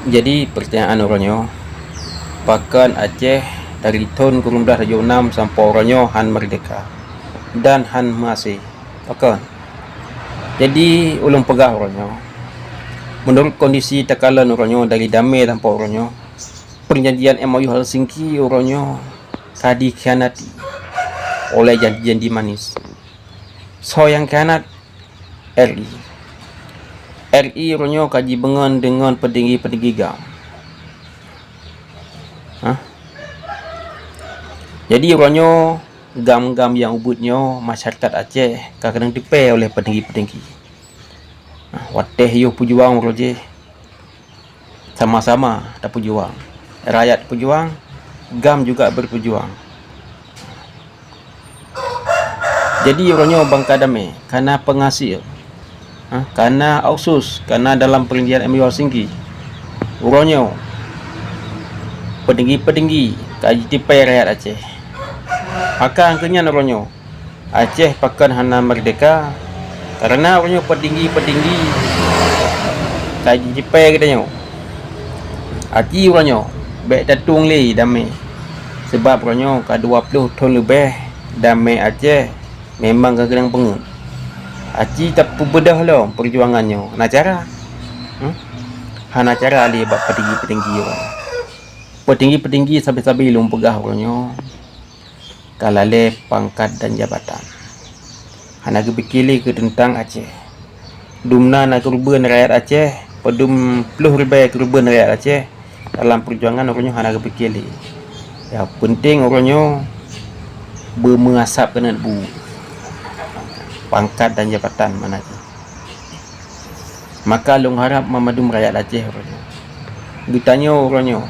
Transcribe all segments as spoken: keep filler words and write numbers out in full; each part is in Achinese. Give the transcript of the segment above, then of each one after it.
Jadi, pertanyaan uroe nyoe, pakon Aceh dari thon kureueng blaih tujoh nam sampoe uroe nyoe han meurdeka dan han meuaséh? Pakon? Jadi, ulôn peugah uroe nyoe, meunurot kondisi takalon uroe nyoe dari damé sampoe uroe nyoe, perjanjian M O U Helsinki uroe nyoe ka dikhianati oleh janji-janji manis. Soe nyang khianat? R I. R I uroe nyoe ka jibeungon deungon peutinggi-peutinggi GAM. Hah? Jadi uroe nyoe GAM-GAM nyang ubit nyoe masyarakat Aceh ka keunong tipée oleh peutinggi-peutinggi. Nah, watée yoh peujuang uroe jih, sama-sama tapeujuang. Rakyat peujuang, GAM juga berpejuang. Jadi uroe nyoe ban ka damé, ka na peungaséh, ha, ka na otsus, ka na dalam perjanjian M O U Helsinki. Uroe nyoe peutinggi-peutinggi ka jitipée rakyat Aceh. Maka keu nyan uroe nyoe Aceh pakon hana meurdeka? Kareuna uroe nyoe peutinggi-peutinggi ka jitipée geutanyoe. Aci uroe nyoe bék tatueng lé damé, sabab uroe nyoe ka dua ploh thon leubeh damé Aceh memang ka keunong peungeuet. Aci tapeubeudôh lom peujuangan nyoe, hana cara. Hmm? Hana cara lé bak peutinggi-peutinggi uroe nyoe. Peutinggi-peutinggi sabe-sabe lôn peugah uroe nyoe ka lalée pangkat dan jabatan. Hana geupike lé keu teuntang Aceh. Dumna na keureubeuen rakyat Aceh, padum ploh ribée keureubeuen rakyat Aceh dalam peujuangan uroe nyoe hana geupike lé. Nyang peunteng uroe nyoe beumeuasab keuneuk bu pangkat dan jabatan mana jih. Maka lôn harab banmandum rakyat Aceh uroe nyoe. Geutanyoe uroe nyoe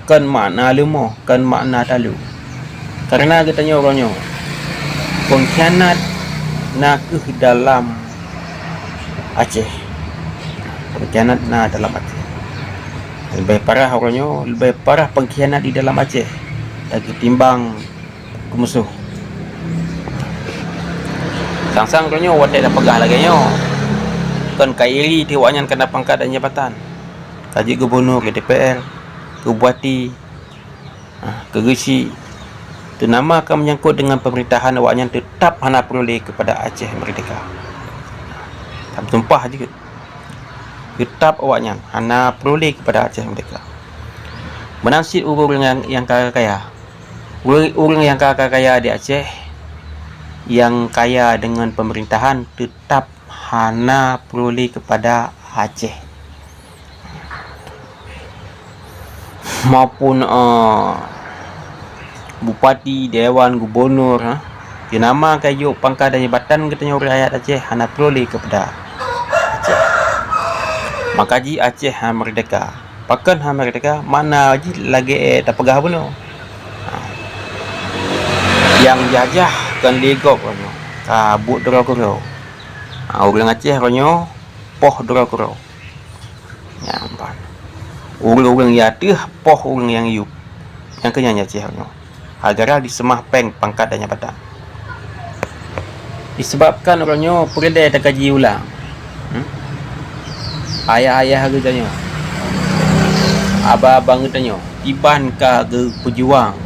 kon makna leumoh, kon makna talo. Kareuna geutanyoe uroe nyoe peungkhianat na kheueh dalam Aceh. Peungkhianat na dalam Aceh. Leubeh parah uroe nyoe, leubeh parah peungkhianat di dalam Aceh ketimbang keu musoh. Sang-sang uroe nyoe watée tapeugah lagée nyoe, kon ka iri teuh awaknyan kana pangkat dan jabatan. Ka jeuet gubunur, keu D P R, keu bupati, ha, keu geuchik. Teunama ka meunyangkot deungon peumerintahan, awaknyan teutap hana peureulée keupada Aceh meurdeka. Ka meusumpah jeuet. Teutap awaknyan hana peureulée keupada Aceh meurdeka. Meunan cit ureuëng nyang, nyang ka kaya. Ureuëng, ureuëng nyang ka, ka kaya di Aceh, nyang kaya deungon peumerintahan, teutap hana peureulée keupada Aceh. Maupun, eh, bupati, dewan, gubunur, ha, teunama ka jok pangkat dan jabatan geutanyoe rakyat Aceh hana peureulée keupada Aceh. Maka jih Aceh hana meurdeka. Pakon hana meurdeka? Makna jih lagée tapeugah bunoe. Ha. Nyang jajah kon lé gob uroe nyoe, ka buet droe keudroe. Ha, ureuëng Aceh uroe nyoe poh droe keudroe. Nyan ban. Ureuëng-ureuëng nyang ateueh poh ureuëng nyang yup. Nyang keu nyan Aceh uroe nyoe. Gara-gara diseumah péng pangkat dan jabatan. Disebabkan uroe nyoe peureulée takaji ulang. Hmm? Ayah-ayah geutanyoe, abang-abang geutanyoe, kiban ka geupeujuang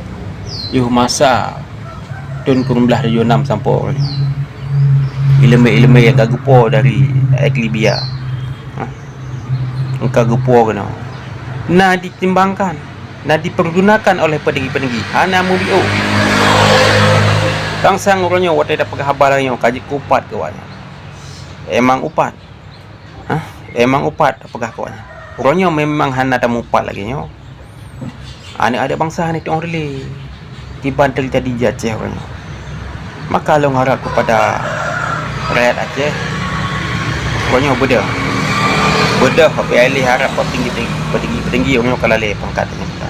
yoh masa thon kureueng blaih tujoh nam sampoe uroe nyoe. Iéleumé-iéleumé nyang ka geupo dari Libya. Ha? Nyang ka geupo keunoe. Na ditimbangkan, na dipergunakan oleh petinggi-petinggi, hana meubiôh. Sang-sang uroe nyoe watée tapeugah haba lagée nyoe ka jeuet keu upat keu awaknyan. Emang upat. Hah? Emang upat tapeugah keu awaknyan. Uroe nyoe memang hana tamupat lagée nyoe. Aneuëk-aneuëk bansa hana teuong rili kiban teujadi di Aceh uroe nyoe. Maka lôn harab keupada rakyat Aceh, uroe nyoe beudôh. Beudôh, beu lé harab bak petinggi-petinggi, petinggi-petinggi uroe nyoe ka lalée pangkat nyan.